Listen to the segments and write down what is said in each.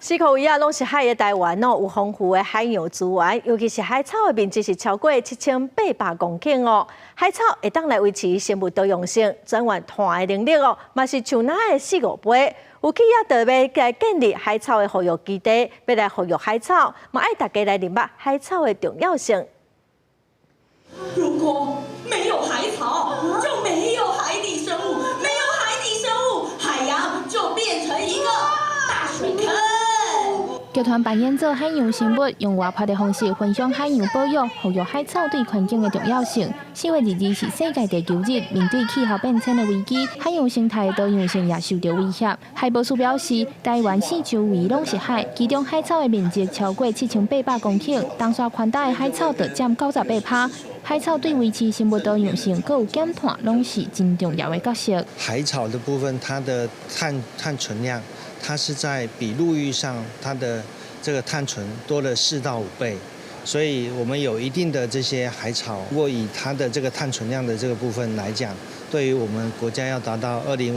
四箍圍仔攏是海的台灣哦，有豐富的海洋資源，尤其是海草的面積是超過7800公頃哦。海草會當來維持生物多樣性，轉換碳的能力哦，嘛是像若的四五倍。有企業特別來建立海草的復育基地，欲來復育海草，嘛愛大家來認捌海草的重要性。如果沒有海草，就沒有海底生物，沒有海底生物，海洋就變成一個大水坑。劇團扮演做海洋生物，用活潑的方式分享海洋保育、復育海草對環境的重要性。4月22是世界地球日，面對氣候變遷的危機，海洋生態的多樣性也受到威脅。海博士表示，台灣四周圍攏是海，其中海草的面積超過7800公頃，東沙寬島的海草就佔98%。海草對維持生物多樣性，閣有減碳，攏是真重要的角色。海草的部分，它的碳存量，它是在比陸域上它的這個碳存多了4到5倍，所以我們有一定的這些海草，如果以它的這個碳存量的這個部分來講，對於我們國家要達到2050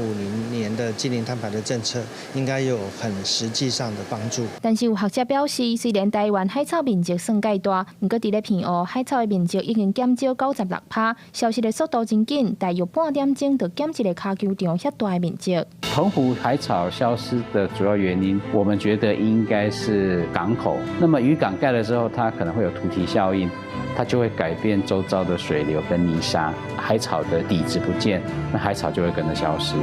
年的淨零碳排的政策，應該有很實際上的幫助。但是有學者表示，雖然台灣海草面積算蓋大，毋過佇咧澎湖海草的面積已經減少96%，消失的速度真緊，大約半點鐘就減一个跤球場遐大的面積。澎湖海草消失的主要原因，我們覺得應該是港口。那麼漁港蓋了之後，它可能會有土堤效應，它就會改變周遭的水流跟泥沙，海草的底質不見，那海草就會跟着消失。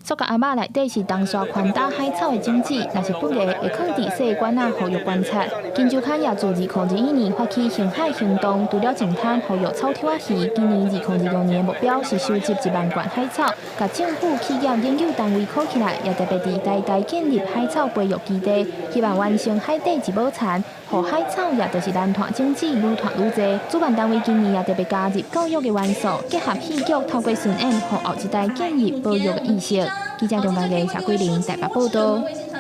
塑膠盒仔內底是東沙寬島海草的種子，若是不會會囥佇細罐仔復育觀察。今周刊也自2021年發起興海行動，除了淨灘復育草抽仔魚，今年2025年的目標是收集1萬罐海草，共政府、企業、研究單位扣起來，也特別佇台大建立海草培育基地，希望完成海底一寶田，予海草也就是藍碳種子愈湠愈濟。主辦單位今年也特別加入教育的元素，結合戲劇，透過巡演，予後一代建立保育的意識。記者張家傑、謝桂玲台北報道。